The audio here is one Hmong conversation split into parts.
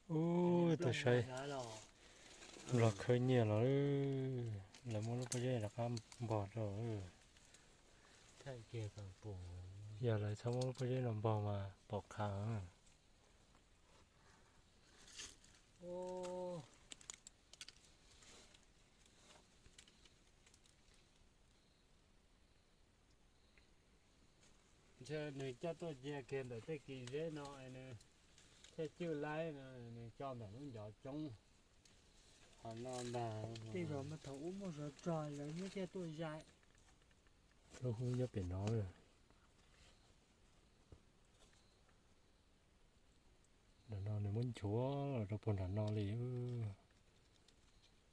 Ub, tus saib los khawb nyiaj los, lawv muab lub pob zeb rov qab npog rau. Yog lawv txhob muab lub pob zeb no npog mas pom qhav. Ntshe nws coj tuaj cia kiag ntawm tej kis zeb no, nws thiaj cwj laib no, nws tso ntawm lub ncov coob. Ho no ntag. Tej zaum mas thaum ub muaj zov rog lawv muab coj tuaj zaim. Lub hub nyob pem no. Nram no nws muab nchuav los rau puag nram no li.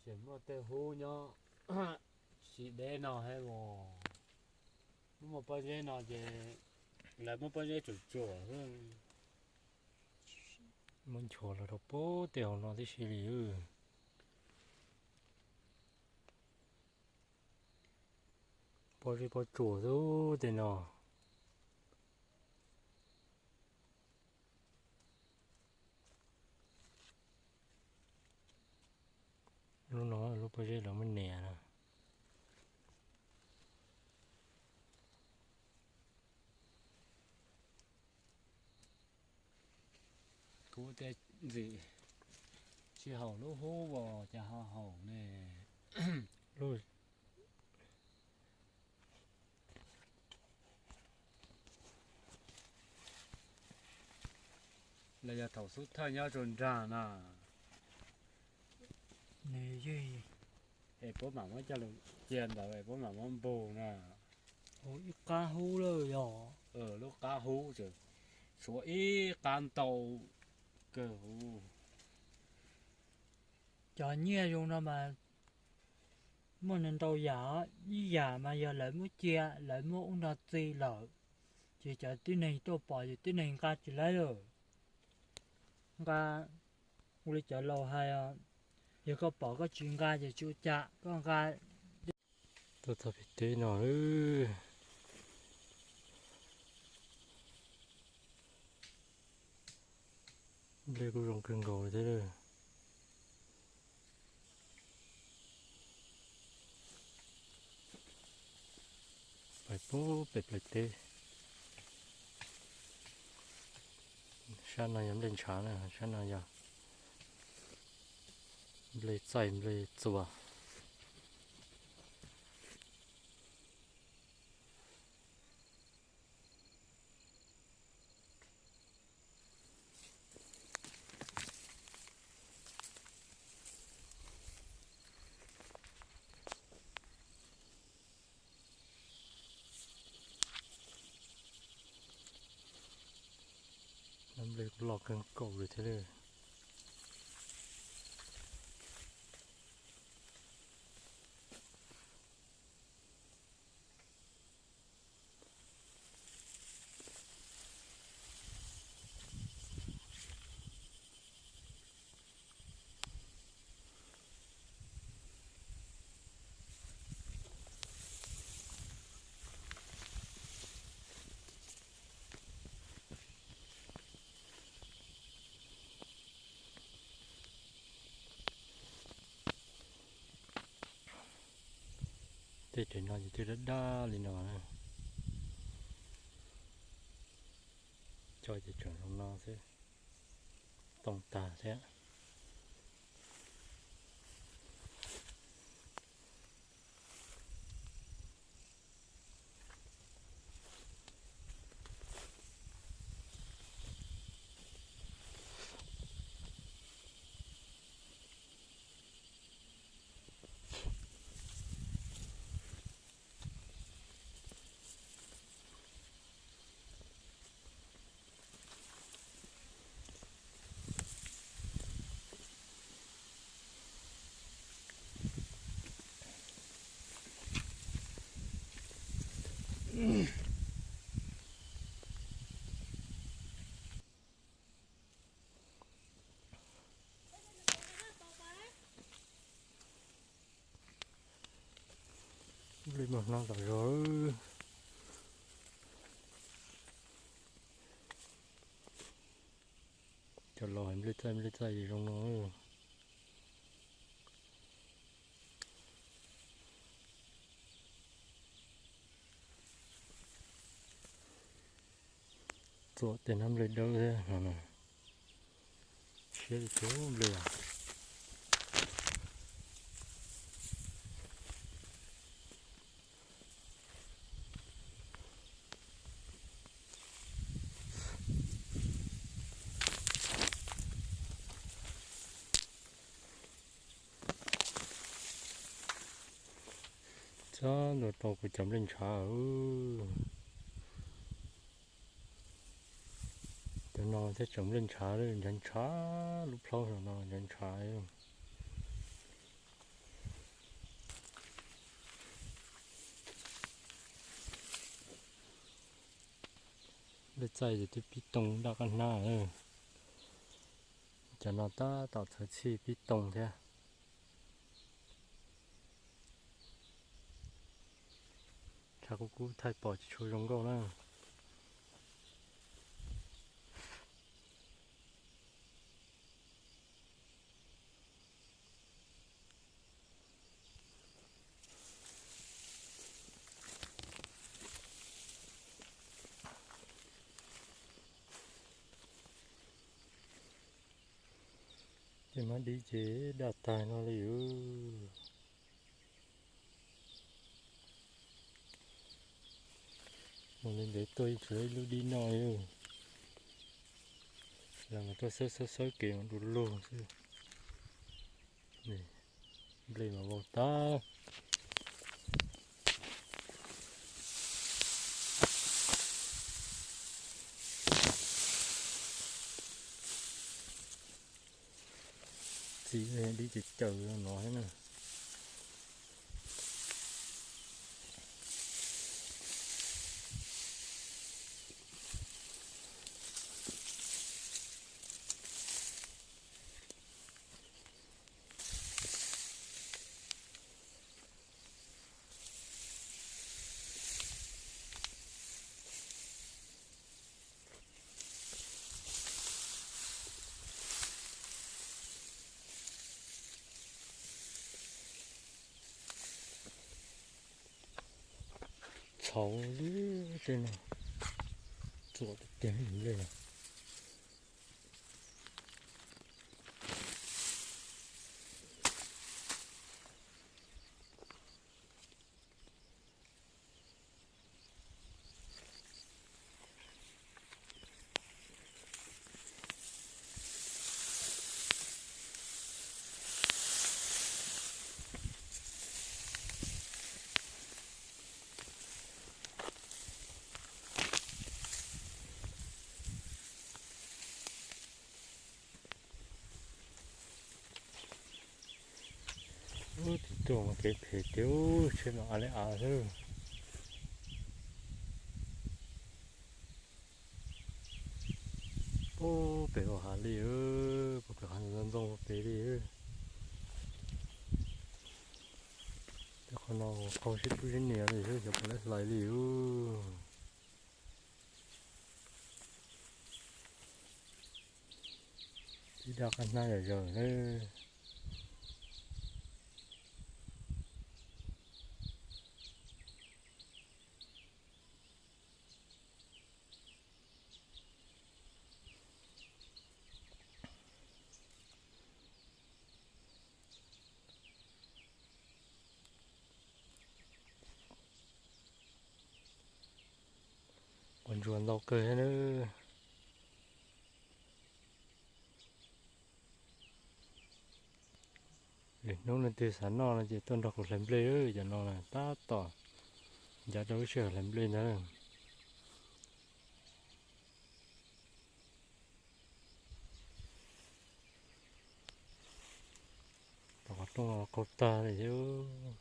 Tseem muaj tej hub nyob siv deb no thiab os. Muaj pob zeb no ces lawv muab pob zeb tsuam tsuam. Muab nchuav los rau puag tej hauv no tib si li. Pob zeb pob tsuas xwb tej no. Lub no lub pob zeb lawv muab nias na. Kuv tej ntxim tsis haum lub hub os, cas ho haum ne. Los yog thaum xub thawj nyob rau nrag na. Es puab mam muab coj los cia ntawd es puab mam muab npog na. Ib qab hub lawm yog. Lub qab hub, tshuav ib qab ntau kawg huv. Cov nyiaj zoo no mas muaj ntau yam, ib yam mas yog lawv muab cia, lawv muab ub no txi lawm, ces cov tib neeg tuaj pom ces tib neeg nqa tsis laib lawm. Nqa, ua li cov laus hais, yog koj pom koj tsis nqa ces tsis ua cas, koj nqa. Tuaj txog pem teb no, nplej kuj zoo kawg nkaus li thiab. Pais puag pem plawv teb. Sab no yog nplej ntshav na, sab no yog nplej txaij nplej txuas. Nplej kuj loj kawg nkaus li thiab. Tej ram no ces twb dab dab li no na. Cov ces tseem zoo no xwb, tooj tag thiab. Li muaj hnub tom zog. Cov laus hais nplej txaij nplej txaij zoo no. Txuam tej hnab nplej dawb thiab no. Siab li cov nplej. Txhob ntuas tau kuv cov nplej ntshav. Cov no thiaj tseem nplej ntshav, ntshav ntshav lub plhaub no ntshav ntshav. Nplej txaij ces twb pib toog daj qab hnab. Cov no tab tom txhawv txhij pib toog thiab. Tshav kub kub thaij pom tsis tshua zoo nkauj na. Tej mab dib ces daj tag no li. Mus li ntawd tuaj ib tsuv ib lub dib noj li. Los mas tuaj xawb xawb xawb kev mas du lug xwb. Nplej mas vau tag. Txiv dib ces caws no thiab na. Txhaum li tej no, txuam tiag tiag li no. Ub, tus tuaj mas kev phem tiag, tsheb mas av li av xwb. Ub, pem hauv hav li, puag pem hav ntxoov ntxoo pem li. Tej qhov no qaug sib tub sib nias li xwb, xyov puas laib hlais li. Ib daj qab hnab yam yawg na. Quav ntsuag ntau kawg thiab na. Lwm hnub leej twg xav noj no ces tuaj nrog kuv hlais nplej, cov no tab tom ncav rau lub sij hawm hlais nplej ntag. Tom qhov rooj qaug tag li thiab.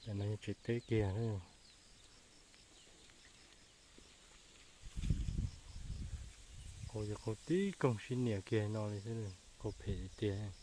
Cov no yeej tseem teb kiag. Qaug ces qaug tib koog sib nias kiag no li xwb, qaug phem tiag tiag.